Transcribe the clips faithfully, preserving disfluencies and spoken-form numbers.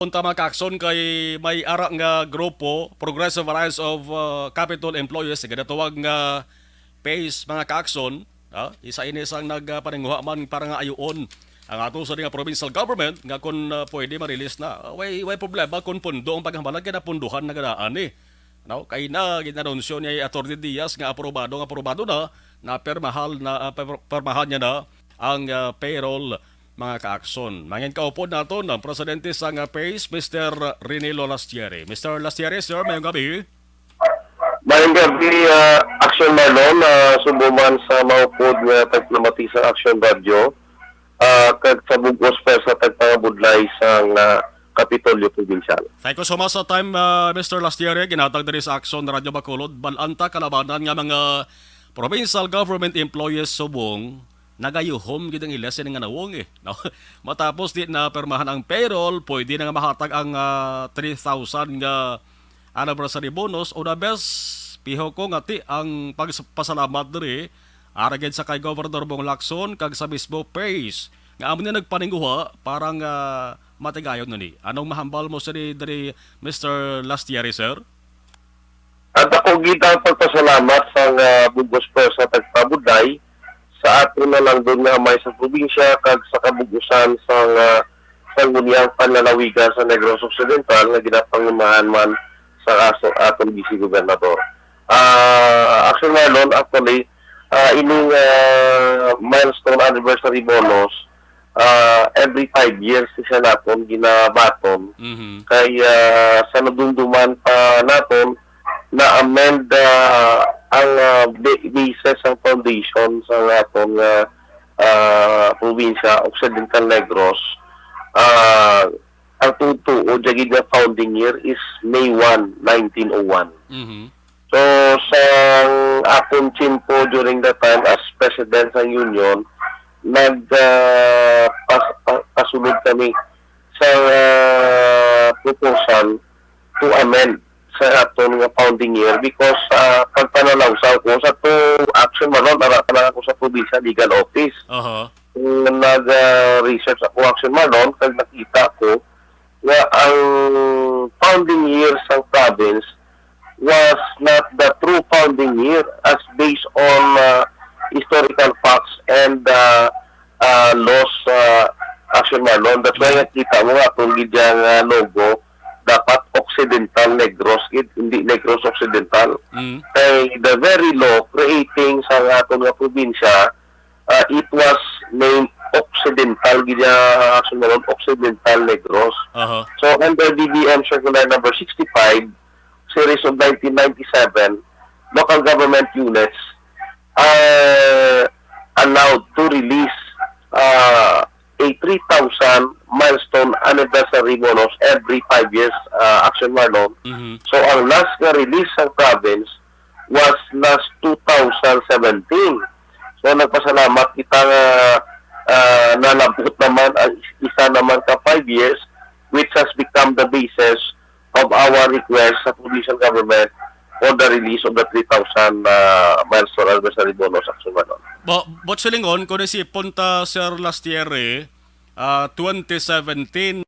Punta, mga kaakson, kay may ara nga grupo, Progressive Alliance of, uh, Capitol Employees, nga ginatawag nga PACE, mga kaakson. Ah, isa ini sang nagpaninguha man para nga ayuon ang ato sa nga provincial government nga kung, uh, pwede ma-release na. Uh, way, way problema kung pundo ang paghambalan kay napunduhan na gid na ni. No? Kay na ginanunsyo ni Attorney Diaz nga aprobado, nga aprobado na, na permahal na, ah, per-, permahan niya na ang, ah, payroll, mga kaakson. Mangin kaupod nato ang presidente sa nga PACE, Mister Renelo Lastiere. Mister Lastiere, sir, mayong gabi. Mayong gabi, ah, Action Marlon, ah, subo man sa maupod nga tagpamati sa Action Radio, ah, kag sa bug-os pa sa tagpangabudlay sang, ah, Kapitolyo Probinsyal. Thank you so much sa time, ah, Mister Lastiere, ginatag diri sa Action Radio Bacolod. Balanta kalabanan nga mga provincial government employees subong nagayuhom gid ang ila sini nga nawong, eh, no? Matapos di na permahan ang payroll, pwede na nga mahatag ang, ah, three thousand nga anniversary bonus. Una, bes, piho ko nga ti ang pagpasalamat diri, ara gid sa kay Governor Bong Lacson kag sa mismo PACE nga amo ni nagpaninguha para nga matigayon na ni. Anong mahambal mo sini diri, Mister Lastieri, sir? At ako gid ang pagpasalamat sa nga bug-os pa sa tagpabudlay sa aton na lang doon nga amay sa probinsya kag sa kabug-usan sa nga Sangguniang Panlalawigan sa Negros Occidental nga ginapangunahan man sa aso-, aton Vice Gobernador. Ah, Action Marlon, actually, ah, ining, ah, milestone anniversary bonus, ah, every five years siya naton ginabaton. Mhm. Kay, ah, sa nadumduman pa naton, na-amend, ah, ang, ah, ba-, basis sang foundation sa aton nga, ah, probinsya, Occidental Negros. Ah, ang tuod-tuod, siya gid nga founding year is May one, nineteen oh one. Mhm. So, sa akon tiyempo during that time as president sang union, nag, ah, pas-, pa-, pasulod kami sa, ah, proposal to amend sa aton nga founding year because sa pagpanalawsaw ko sa to Action Marlon, ara pa lang ako sa probinsya legal office. Aha. Nag, ah, research ako, Action Marlon, kag nakita ko nga ang founding year sang province was not the true founding year as based on, ah, historical facts and, ah, ah, laws, ah, Action Marlon. That's why nakita mo nga kung gid yang, ah, logo, dapat Occidental Negros, gid, hindi Negros Occidental. Mm. Kay the very law creating sa aton nga probinsya, ah, it was named Occidental, gid ya, Action Marlon, Occidental Negros. Aha. So, under D B M Circular Number sixty-five, Series of nineteen ninety-seven, local government units are allowed to release, ah, a three thousand milestone anniversary bonus every five years, ah, Action Marlon. Mhm. So, ang last nga release sa province was last two thousand seventeen. So, nagpasalamat kita nga, ah, nalabot naman ang is-, isa naman ka five years, which has become the basis of our request sa provincial government for the release of the three thousand, ah, milestone anniversary bonus, Action Marlon. Bo-, Boss Silingon, kung isipon ta, Sir, last year, eh, ah, twenty seventeen,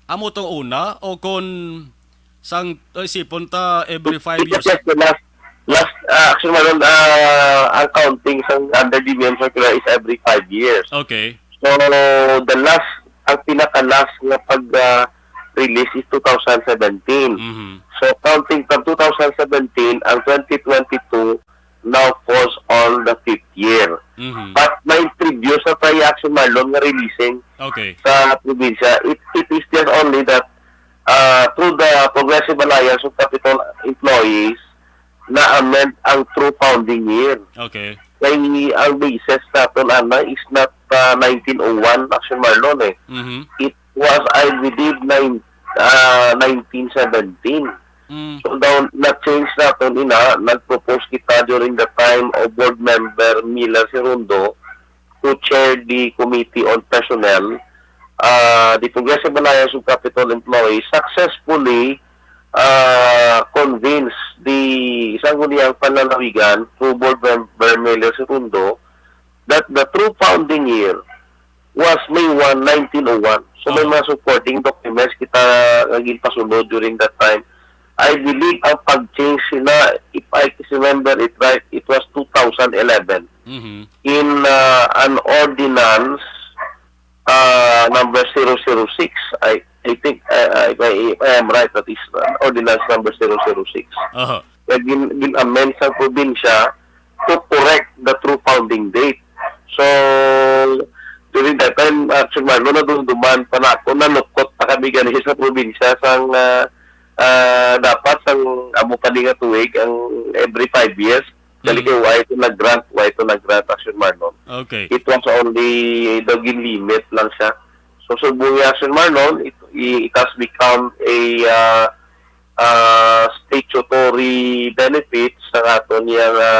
amo tong una, o kung sang, isipon ta every five years? Yes, the last, last, ah, Action Marlon, ah, ang counting sang under D B M circular is every five years. Okay. So, the last, ang pinaka-last nga pag, ah, release is two thousand seventeen. Mhm. So, counting from two thousand seventeen, ang twenty twenty-two now falls on the fifth year. Mhm. But may previous na tayo, Action Marlon, nga releasing Okay. sa probinsya. It, it is just only that, ah, through the Progressive Alliance of Capitol Employees, na-amend ang true founding year. Okay. Kay ang basis naton, ana, is not, ah, nineteen oh one, Action Marlon, eh. Mhm. It was, I believe, nine, ah, nineteen seventeen. Mm. So, daw, na-change naton ina, nag-propose kita during the time of Board Member Miller Sirundo, who chaired the Committee on Personnel, uh, the Progressive Alliance of Capitol Employees successfully, uh, convinced the Sangguniang Panlalawigan through Board Member Miller Segundo that the true founding year was May one, nineteen oh one. So, may Oo. mga supporting documents kita nga ginpasunod during that time. I believe ang pag-change sila, if I remember it right, it was two thousand eleven Mhm. in, uh, an ordinance, uh, number zero zero six. I, I think, uh, I, I, I am right, that is, uh, ordinance number zero zero six. Aha. Kaya gin-, gin-amend sa probinsya to correct the true founding date. So, during that time, actually, Marlon, nadumduman pa na ako, nalukot pa kami gani sa probinsya sang, ah, ah, dapat sang amo pa ni nga tuig ang every five years. Dali Mm. kay why ito nag-grant, why ito nag-grant, Action Marlon. Okay. It was only, daw ginlimit lang siya. So, subong ni Action Marlon, it, it has become a, ah, ah, statutory benefit sa aton niya nga,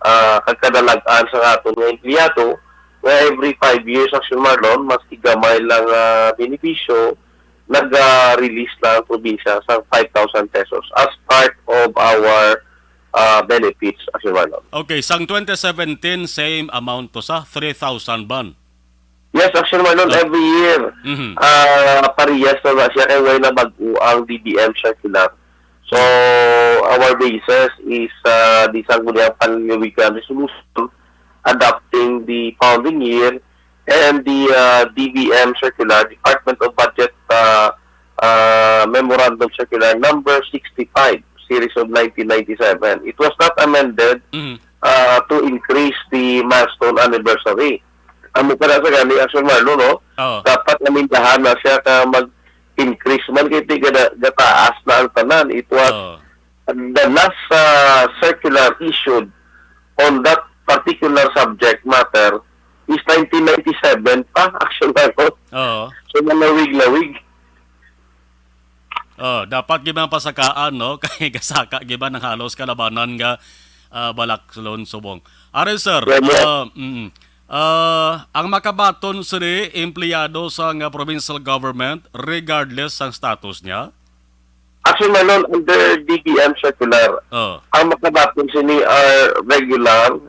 ah, kagkadalag-an sa aton nga empleyado, nga every five years, Action Marlon, maski gamay lang, ah, benepisyo, nag-release na ang probinsya sa five thousand pesos as part of our, ah, benefits, Action Marlon. Okay, sang twenty seventeen, same amount to sa three thousand ban. Yes, Action Marlon, Ah. every year, Mhm. ah, parehas na na siya kay way na bag-o ang D B M circular. So, our basis is, ah, di sa Sangguniang Panlalawigan Resolution adopting the founding year and the, ah, D B M circular, Department of Budget, ah, ah, Memorandum Circular number sixty-five, series of nineteen ninety-seven. It was not amended Mhm. ah, to increase the milestone anniversary. Amo pa na sa gani, Action Marlon, no? Oo. Dapat namindahan na siya ka mag-increase man kay ti gada-, gataas na ang tanan. It was Oo. the last, ah, circular issued on that particular subject matter is nineteen ninety-seven pa, Action Marlon. Oo. So, malawig-lawig. Oh, dapat gid man pasakaan, no? Kay gasaka gid man ang halos kalabanan nga, ah, balakslon subong. Ari, sir, Well, yeah. ah, mm, ah, ang makabaton sini empleyado sa nga provincial government regardless sang status niya? Actually, Marlon, under D B M circular, Oh. ang makabaton sini are regular,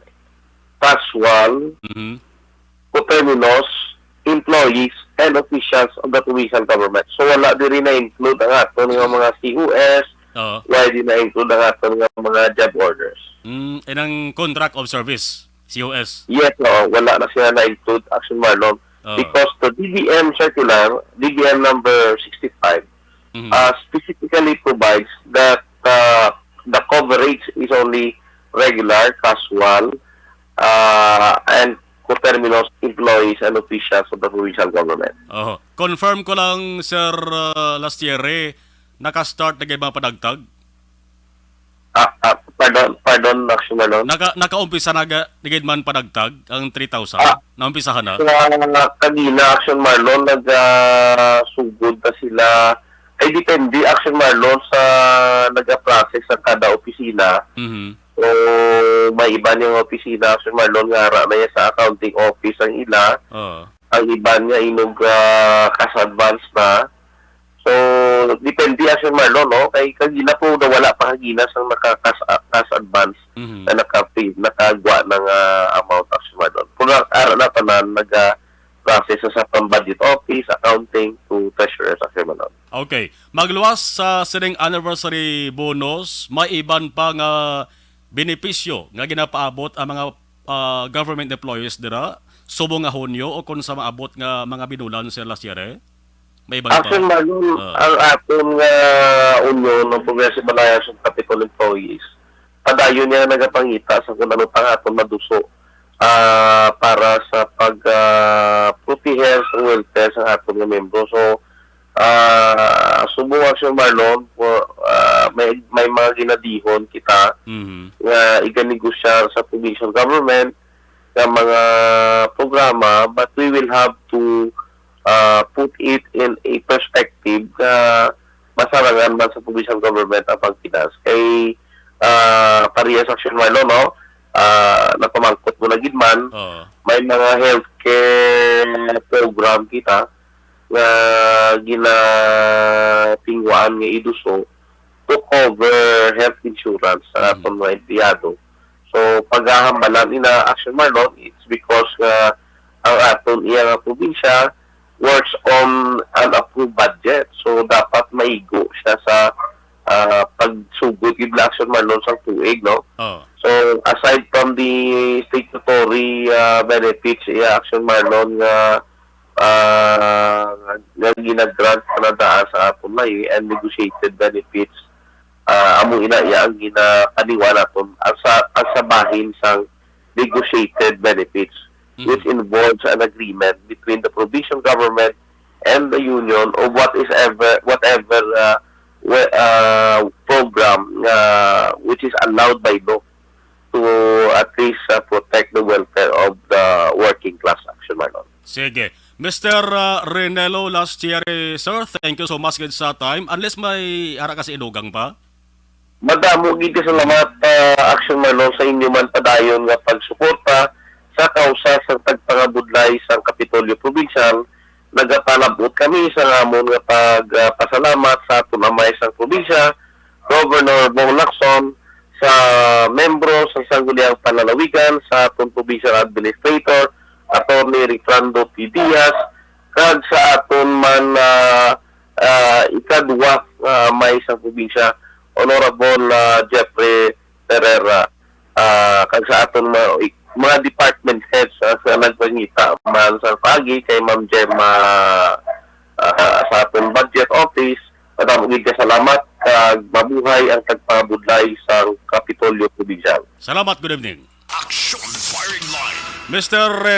casual, Mhm. coterminous employees and officials of the provincial government. So, wala diri na-include ang aton nga mga C O S, Oo. wala diri na-include ang aton nga mga job orders. Mm, and ang contract of service, C O S? Yes, oo, wala na sila na-include, Action Marlon. Oo. Because the D B M circular, D B M number sixty-five, Mhm. uh, specifically provides that, uh, the coverage is only regular, casual, uh, and coterminous employees and officials of the provincial government. Oho. Confirm ko lang, Sir, uh, Lastiere, naka-start na gid mga padagtag? Ah, ah, pardon, pardon, Action Marlon. Naka-, nakaumpisa na ga-, na gid man padagtag ang three thousand? Ah, Naumpisahan na? Sa kagina, Action Marlon, nagasugod na sila. Ay, depende, Action Marlon, sa nag-process sa kada opisina. Mhm. So, may iba niyang opisina, Action Marlon, nga ara na yan sa accounting office ang ila. Oo. Ang iban nga inog, ah, cash advance na. So, depende, Action Marlon, no? Kay kagina po, wala pa kagina sang naka-cash, ah, cash advance Mhm. na naka-, nakagwa ng, ah, amount, Action Marlon. Pero ara na tanan, naga-process sa, sa pang-budget office, accounting, to treasurer, Action Marlon. Okay. Magluwas sa sining anniversary bonus, may iban pa nga benepisyo nga ginapaabot ang mga, ah, government employees dira, subong nga Hunyo o kung sa maabot nga mga binulan, Sir Lastiere? May iban pa? Action Marlon, Ah. ang aton nga unyon, ang Progressive Alliance of Capitol Employees, padayon niya nagapangita sa kung ano pa nga aton maduso, ah, para sa pag, ah, proteher sa welfare sa aton nga membro. So, ah, subong, Action Marlon, for, ah, may, may mga ginadihon kita Mhm. nga iganegosyar sa provincial government nga mga programa, but we will have to, ah, put it in a perspective nga masarangan man sa provincial government ang pagpinas. Kay, ah, parehas, Action Marlon, no? Ah, napamangkot mo na gid man, Oo. may mga healthcare program kita nga ginatingwaan nga iduso to cover health insurance sa Mhm. aton mga empleyado. So, paghahambalan ina, Action Marlon, it's because nga, ang aton iya nga probinsya works on an approved budget. So, dapat maigo siya sa, ah, pagsugod gid na, Action Marlon, sang tuig, no? Oh. So, aside from the statutory, ah, benefits, iya, Action Marlon, nga, ah, nga ginagrant na daan sa aton lahi and negotiated benefits, ah, amo ina iya ang ginapaniwa naton, ang sa, ang sa bahin sang negotiated benefits, Mhm. which involves an agreement between the provincial government and the union of what is ever, whatever, uh, we, uh, program, uh, which is allowed by law to at least, uh, protect the welfare of the working class, Action Marlon. Sige. Mister, uh, Renelo Lastieri, sir, thank you so much gid sa time. Unless may ara ka sa idugang pa? Madamo gid ka salamat, ah, Action Marlon, sa inyo man padayon nga pagsuporta sa kausa sa tagpangabudlay sang Kapitolyo Probinsyal. Nagapalabot kami sa amon nga pagpasalamat sa aton amay sang probinsya, Governor Bong Lacson, sa membro sa Sangguniang Panlalawigan, sa aton provincial administrator, Attorney Rifrando P. Diaz, kag sa aton man, ah, ah, ikadwa nga amay sang probinsya, Honorable, ah, Jeffrey Ferreira, ah, kag sa aton mga, mga department heads, ah, sa nagpangita man sa pagi kay Ma'am Gemma, ah, sa aton budget office. Madamo gid ka salamat kag mabuhay ang tagpangabudlay sang Kapitolyo Provincial. Salamat, good evening. Action Firing Line. Mister Rene